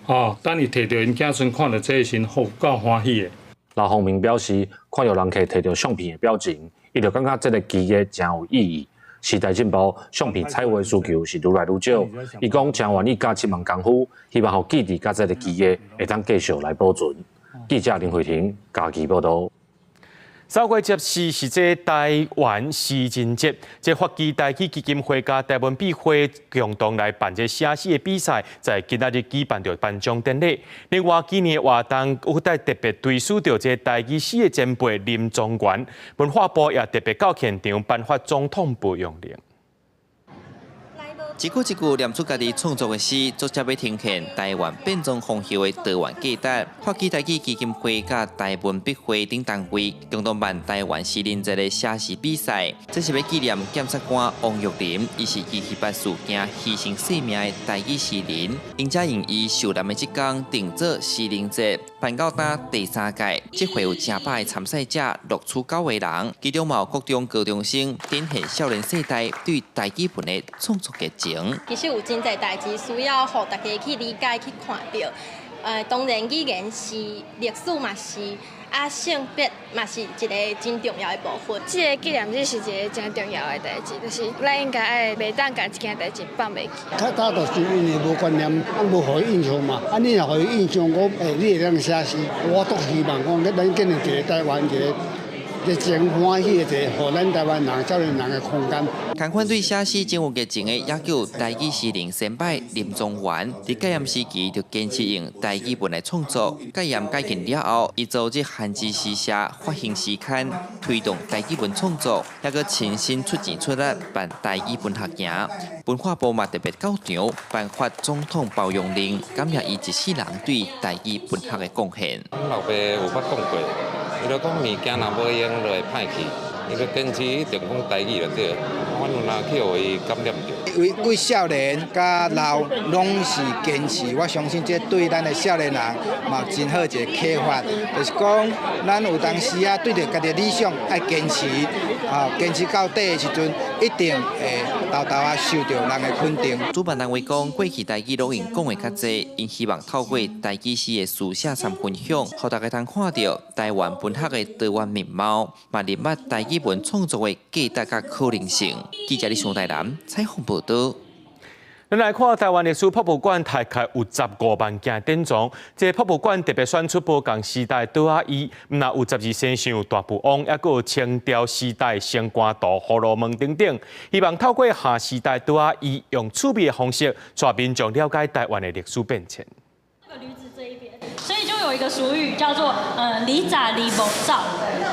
吼！等伊提著𪜶子孫看著這个時，有夠歡喜的。劉宏民表示，看著人客提著相片的表情，伊就感覺這个技藝誠有意義。時代進步，相片彩畫需求是愈來愈少。伊講誠願意教這門功夫，希望予記憶佮這个技藝會當繼續來保存。記者林慧婷嘉義報導。3月14是這台灣詩人節，這發基台語基金會佮台文筆會共同來辦這寫詩的比賽，在今仔日舉辦著頒獎典禮。另外，今年的活動有帶特別追思著這台語詩的前輩林宗元，文化部也特別到現場頒發總統褒揚令。一句一句念出家己創作的詩，作者欲呈現台灣變裝皇后的多元價值。發基台語基金會佮台文筆會等單位共同辦台灣詩人節的寫詩比賽，這是欲紀念檢察官王玉林，伊是七七八事件犧牲性命的台語詩人，𪜶才用伊受難的這工定做詩人節，辦到今第三屆，這回有成百个參賽者，錄取九个人，其中嘛有國中高中生，展現少年世代對台語文的創作熱情。其實有真濟代誌需要予大家去理解、去看著。當然語言是歷史嘛是，啊性別嘛是一个真重要的部分。這个紀念日是一个真重要的代誌，就是咱應該愛袂當共這件代誌放袂記。較早就是因為無觀念，啊無予伊印象嘛。啊，你若予伊印象，講欸，你會當寫詩，我足希望講，咱建立一個台灣一个熱情歡喜的一个，予咱台灣人、少年人的空間。共款對寫詩真有熱情的，也有台語詩人先輩林宗元，佇戒嚴時期就堅持用台語文來創作。戒嚴解禁了後，伊組織韓字詩社發行詩刊，推動台語文創作，猶閣親身出錢出力辦台語文學營。文化部嘛特別到場頒發總統褒揚令，感謝伊一世人對台語文學的貢獻。阮老爸有捌講過，伊就講物件若無用就會歹去，伊就堅持一定講台語就對。阮有若去予伊感染著。為為少年佮老攏是堅持，我相信這對咱的少年人嘛真好一个啟發，就是講咱有當時啊，對著家己的理想愛堅持，啊，堅持到底的時陣，一定會沓沓仔受著人的肯定。主辦單位講，過去台語攏用講的較濟，𪜶希望透過台語詩的書寫參分享，予大家通看著台灣文學的多元面貌，嘛認捌台語文創作的價值佮可能性。記者李尚台南採訪報導。咱來看台灣歷史博物館，大概有15萬件典藏。這個博物館特別選出無仝時代桌仔椅，毋但有十二生肖大富翁，猶閣有清朝時代升官圖、紅樓夢等等。希望透過下時代桌仔椅，用趣味的方式，帶民眾了解台灣的歷史變遷。所以就有一個俗語叫做“驢仔二無走”，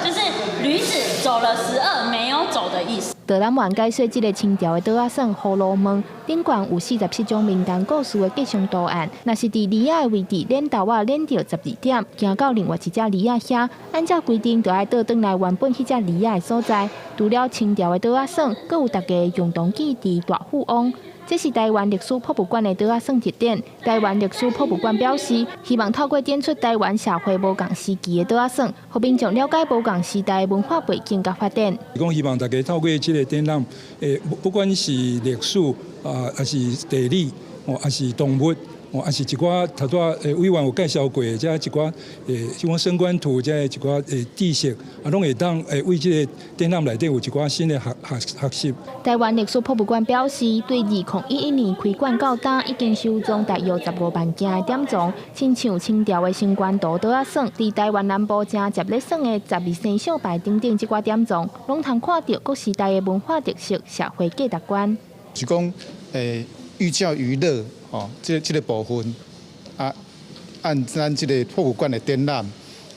就是驢子走了12沒有走的意思。導覽員解說這个清朝的桌仔耍葫蘆問，頂懸有47種民間故事的吉祥圖案。若是佇犁仔的位置輾豆仔輾著12點，行到另外一隻犁仔遐，按照規定就愛倒轉來原本彼隻犁仔的所在。除了清朝的桌仔耍，閣有大家共同記憶大富翁。這是台灣歷史博物館的桌仔耍特展。台灣歷史博物館表示，希望透過展出台灣社會無仝時期的桌仔耍，予民眾了解無仝時代文化背景佮發展。講希望大家透過這个展覽，不管是歷史啊，還是地理，哦，還是動物，哦，還是一寡頭拄仔委員有介紹過的這一寡像升官圖這一寡知識，啊，攏會當為這个展覽內底有一寡新的學習。台灣歷史博物館表示，對2011年開館到今，已經收藏大約15萬件的典藏，親像清朝的升官圖桌仔耍，佇台灣南部誠捷咧耍的十二生肖牌等等這寡典藏，攏通看著各時代的文化特色、社會價值觀。是講寓教於樂，哦，這个部分啊，按咱這个博物館的展覽，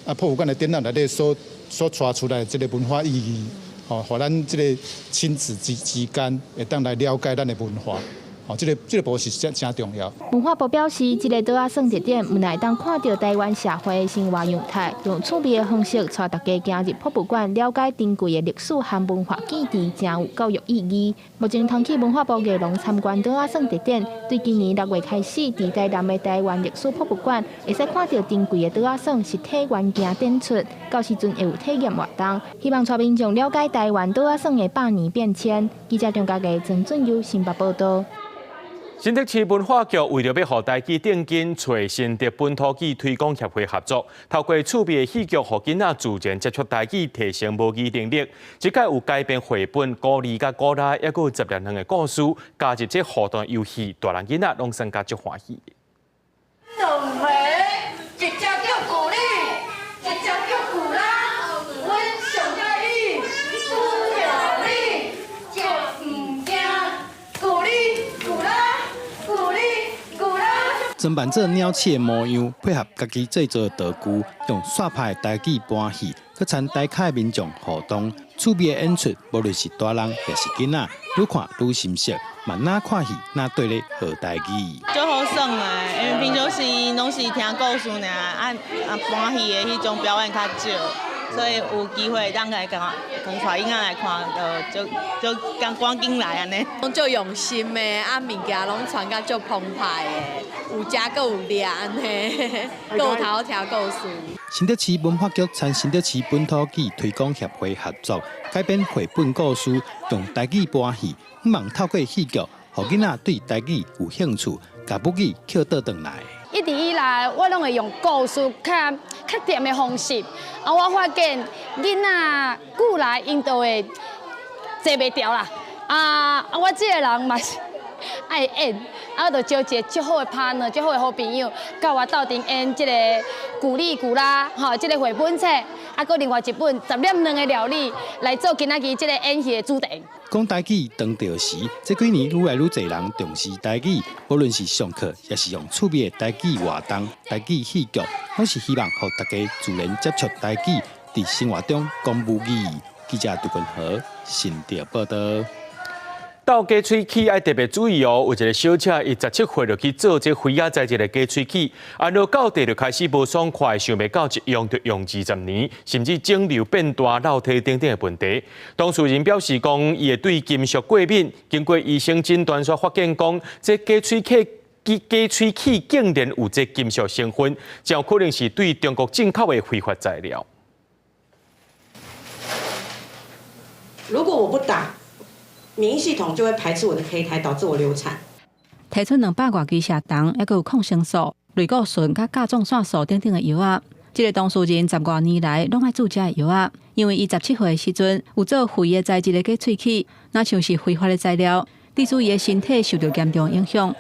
啊，博物館的展覽內底所帶出來的這个文化意義，哦，予咱這个親子之間會當來了解咱的文化。哦，這个部分是真誠重要。文化部表示，這个桌仔耍特展，毋但會當看著台灣社會的生活樣態，用趣味的方式帶大家行入博物館，了解珍貴的歷史和文化記憶，誠有教育意義。目前通去文化部藝廊參觀桌仔耍特展，對今年6月開始，佇台南的台灣歷史博物館，會使看著珍貴的桌仔耍實體原件展出，到時陣會有體驗活動，希望帶民眾了解台灣桌仔耍的百年變遷。記者張家傑、曾俊佑新北報道。新竹市文化局為著欲予台語定根，揣新竹本土語推廣協會合作，透過趣味的戲劇，予囡仔自然接觸台語，提升母語能力。這擺有改編繪本、古字佮古拉，抑閣有十粒卵的故事，加入這互動遊戲，大人囡仔攏算甲足歡喜。兩個，一隻叫古力，一隻叫古拉，阮上佮意，拄著你就毋驚，古力古拉，古力古拉。裝扮做鳥鼠的模樣，配合家己製作的道具，用煞拍的台語搬戲，閣參台跤的民眾互動，趣味的演出，無論是大人抑是囡仔，愈看愈心熟，嘛若看戲若綴咧學台語。足好耍的，因為平常時攏是聽故事爾，啊搬戲的彼種表演較少，所以有機會當來共共帶囡仔來看，就就就趕緊來按呢。攏足用心的，啊物件攏穿甲足澎湃的，有食閣有掠按呢，閣有頭聽故事。新竹市文化局參新竹市本土語推廣協會合作，改編繪本故事，用台語搬戲，希望透過戲劇，予囡仔對台語有興趣，共母語抾倒轉來。一直以來，我攏會用故事較較甜的方式，啊，我發現囡仔久來𪜶就會坐袂牢啦。啊啊，我這个人嘛是愛演，啊，我就招一個足好的 partner，足好的好朋友，佮我鬥陣演這个古力古拉，吼，這个繪本冊，啊，閣另外一本十粒卵的料理來做今仔日這个演戲的主題。講台語當著時，這幾年愈來愈濟人重視台語，無論是上課，抑是用趣味的台語活動、台語戲劇，攏是希望予大家自然接觸台語，佇生活中講母語。記者杜君和新竹報道。鬥假喙齒愛特別注意哦，有一个小姐，伊17歲就去做這非仔材質的假喙齒，按囉到底就開始無爽快，想袂到一用就用20年，甚至腫瘤變大、落體等等的問題。當事人表示講，伊會對金屬過敏，經過醫生診斷，煞發現講，這假喙齒竟然有這金屬成分，真有可能是對中國進口的非法材料。如果我不打，免疫系統就會排斥我的胚胎，導致我流產。提出200外支射筒，抑閣有抗生素、類固醇、佮甲狀腺素等等的藥仔。這个當事人十外年來攏愛注這个藥仔，因為伊17歲的時陣有做非的材質的假喙齒，若像是非法的材料，致使伊的身體受著嚴重影響。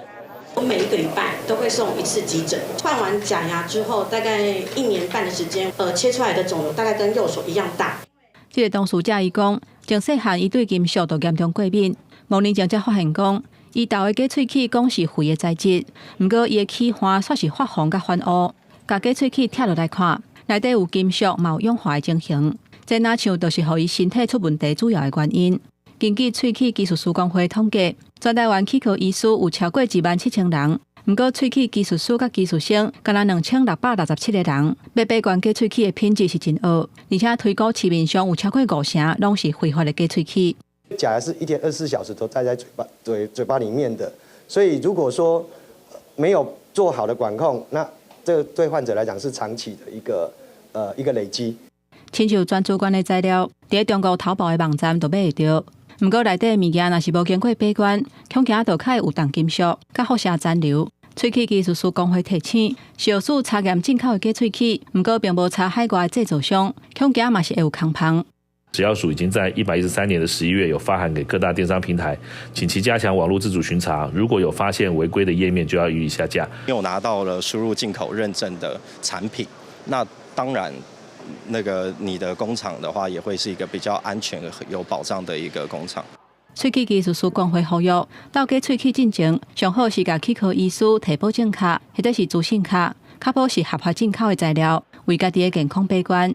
我每一個禮拜都會送一次急診，換完假牙之後，大概一年半的時間，切出來的腫瘤大概跟右手一樣大。這个當事者伊講，從細漢伊對金屬就嚴重過敏，5年前才發現講，伊豆的假喙齒講是肺的材質，毋過伊的齒環煞是發紅佮反烏。共假喙齒拆落來看，內底有金屬嘛有氧化的情形，這若像就是予伊身體出問題主要的原因。根據喙齒技術師公會統計，全台灣齒科醫師有超過17,000人，毋過喙齒技術師佮技術生干焦2667個人。欲把關假喙齒的品質是真惡，而且推估市面上有超過五成攏是非法的假喙齒。假牙是一天24小時都待在嘴巴裡面的，所以如果說沒有做好的管控，那這對患者來講是長期的一個累積。親像全資源的材料，佇中國淘寶的網站都買會著。毋過內底物件若是無經過把關，恐驚就較會有重金屬、佮輻射殘留。喙齒技術師公會提醒，少數查驗進口的假喙齒，毋過並無查海外的製造商，恐驚嘛是會有空縫。食藥署已經在113年的11月有發函給各大電商平台，請其加強網絡自主巡查，如果有發現違規的頁面，就要予以下架。有拿到了輸入進口認證的產品，那當然，那個你的工廠的話，也會是一個比較安全、有保障的一個工廠。喙齒技術師公會呼籲，鬥假喙齒進前，上好是共齒科醫師提保證卡，或者是資訊卡，確保是合法進口的材料，為家己的健康把關。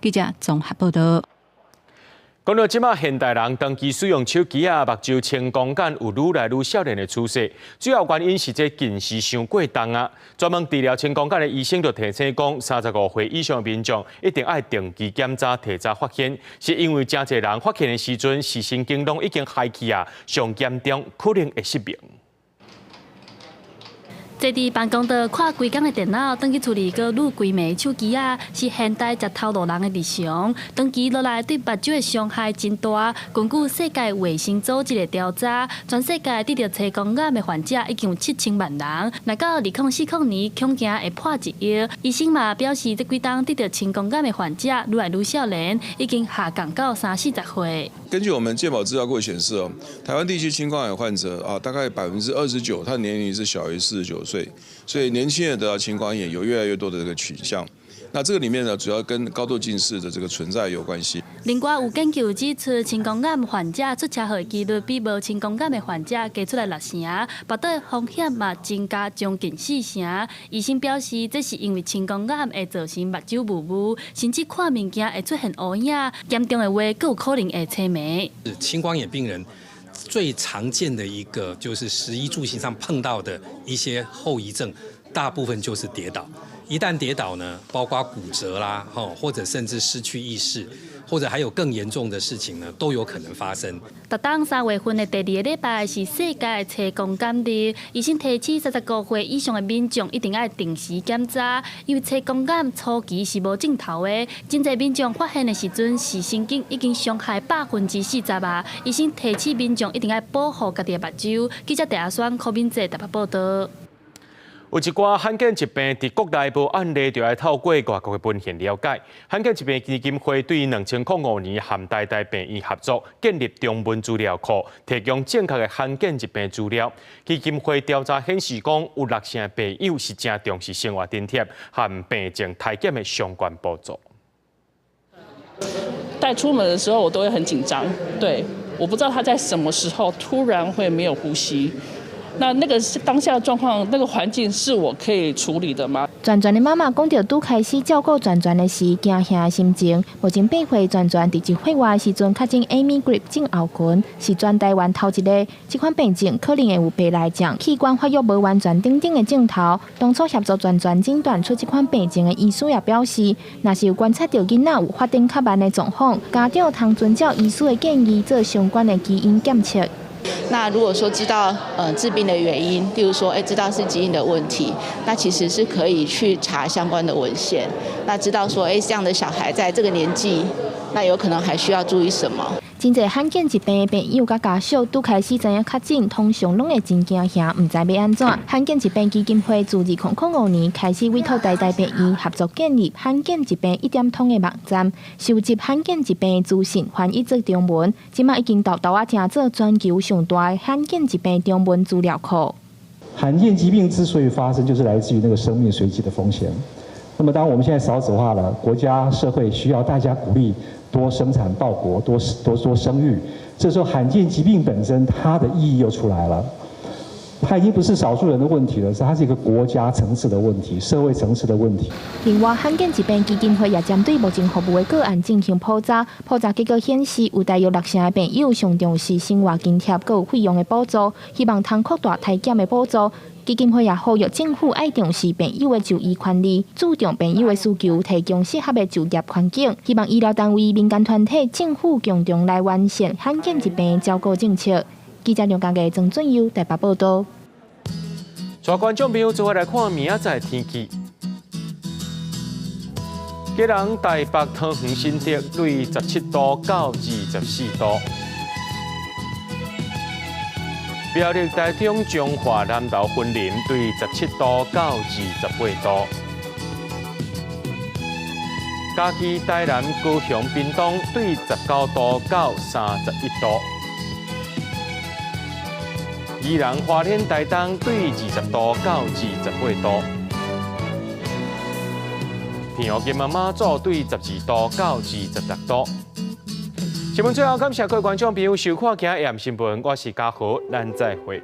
記者綜合報道。講到這馬現代人長期使用手機啊，目睭青光眼有愈來愈少年的趨勢。主要原因是這近視傷過重啊。專門治療青光眼的醫生就提醒講，35歲以上的民眾一定愛定期檢查，提早發現，是因為誠濟人發現的時陣，視神經攏已經害去啊，上嚴重可能會失明。坐佇辦公桌看規工的電腦，轉去厝裡閣擼規暝手機仔，是現代食頭路人的日常。長期落來對目睭的傷害真大。根據世界衛生組織的調查，全世界得著青光眼的患者已經有7000萬人。來到2040年，恐驚會破1億。醫生嘛表示，這幾冬得著青光眼的患者愈來愈少年，已經下降到三四十歲。根據我們健保資料庫顯示哦，台灣地區青光眼患者啊，大概29%，他的年齡是小於49歲。所以年輕人得到青光眼有越來越多的這個傾向。那這個裡面呢，主要跟高度近視的這個存在有關係。另外有研究指出，青光眼患者出車禍的幾率比無青光眼的患者高出來六成，跋倒風險嘛增加將近四成。醫生表示，這是因為青光眼會造成目睭霧霧，甚至看物件會出現烏影，嚴重的話，閣有可能會青盲。青光眼病人最常見的一個就是食衣住行上碰到的一些後遺症，大部分就是跌倒。一旦跌倒呢，包括骨折啦，或者甚至失去意識，或者還有更嚴重的事情呢，都有可能發生。逐冬3月份的第二個禮拜是世界青光眼日，醫生提醒35歲以上的民眾一定愛定時檢查，因為青光眼初期是無症頭的，真濟民眾發現的時陣，視神經已經傷害40%啊。醫生提醒民眾一定愛保護家己的目睭。記者鄭阿雙、柯敏哲台北報道。有一寡罕見疾病佇國內無案例，就愛透過外國的文獻了解。罕見疾病基金會對2005年和台大病院合作，建立中文資料庫，提供正確的罕見疾病資料。基金會調查顯示，講有六成病友是誠重視生活津貼和病症篩檢的相關補助。帶出門的時候，我都會很緊張。對，我不知道他在什麼時候突然會沒有呼吸。那那個當下的狀況，那個環境是我可以處理的嗎？全全的媽媽講著拄開始照顧全全的時，驚嚇的心情。目前8歲全全佇1歲外的時陣確診 Amy Grip 症候群，是全台灣頭一个。這款病症可能會有白內障、器官發育無完全等等的症頭。當初協助全全診斷出這款病症的醫師也表示，若是有觀察到囡仔有發展較慢的狀況，家長通遵照醫師的建議做相關的基因檢測。那如果說知道致病的原因，例如說知道是基因的問題，那其實是可以去查相關的文獻，那知道說這樣的小孩在這個年紀，那有可能還需要注意什麼？真濟罕見疾病的病友佮家屬拄開始知影確診，通常攏會真驚嚇，毋知欲按怎。罕見疾病基金會自2005年開始委託台大病院合作建立罕見疾病一點通的網站，收集罕見疾病資訊，翻譯做中文。這馬已經沓沓仔成做全球上大的罕見疾病中文資料庫。罕見疾病之所以發生，就是來自於那個生命隨機的風險。那麼當我們現在少子化了，國家社會需要大家鼓勵多生產報國，多多多生育。這時候罕見疾病本身它的意義又出來了，它已經不是少數人的問題了，是它是一個國家層次的問題、社會層次的問題。另外，罕見疾病基金會也針對目前服務的個案進行普查，普查結果顯示，有大約6成的病友上重視生活津貼閣有費用的補助，希望通擴大篩檢的補助。基金會也呼籲政府愛重視病友的就醫權利，注重病友的需求，提供適合的就業環境。希望醫療單位、民間團體、政府共同來完善罕見疾病照顧政策。記者梁家傑、曾俊佑台北報道。帶觀眾朋友做伙來看明仔載天氣。基隆、台北、桃園、新竹，對17度到24度。苗栗、台中、彰化、南投、雲林，對17度到28度。嘉義、台南、高雄、屏東，對19度到31度。宜蘭、花蓮、台東，對20度到28度。澎湖、金門、馬祖，對12度到26度。新聞最後，感謝各位觀眾朋友收看今日的新聞，我是嘉豪，咱再會。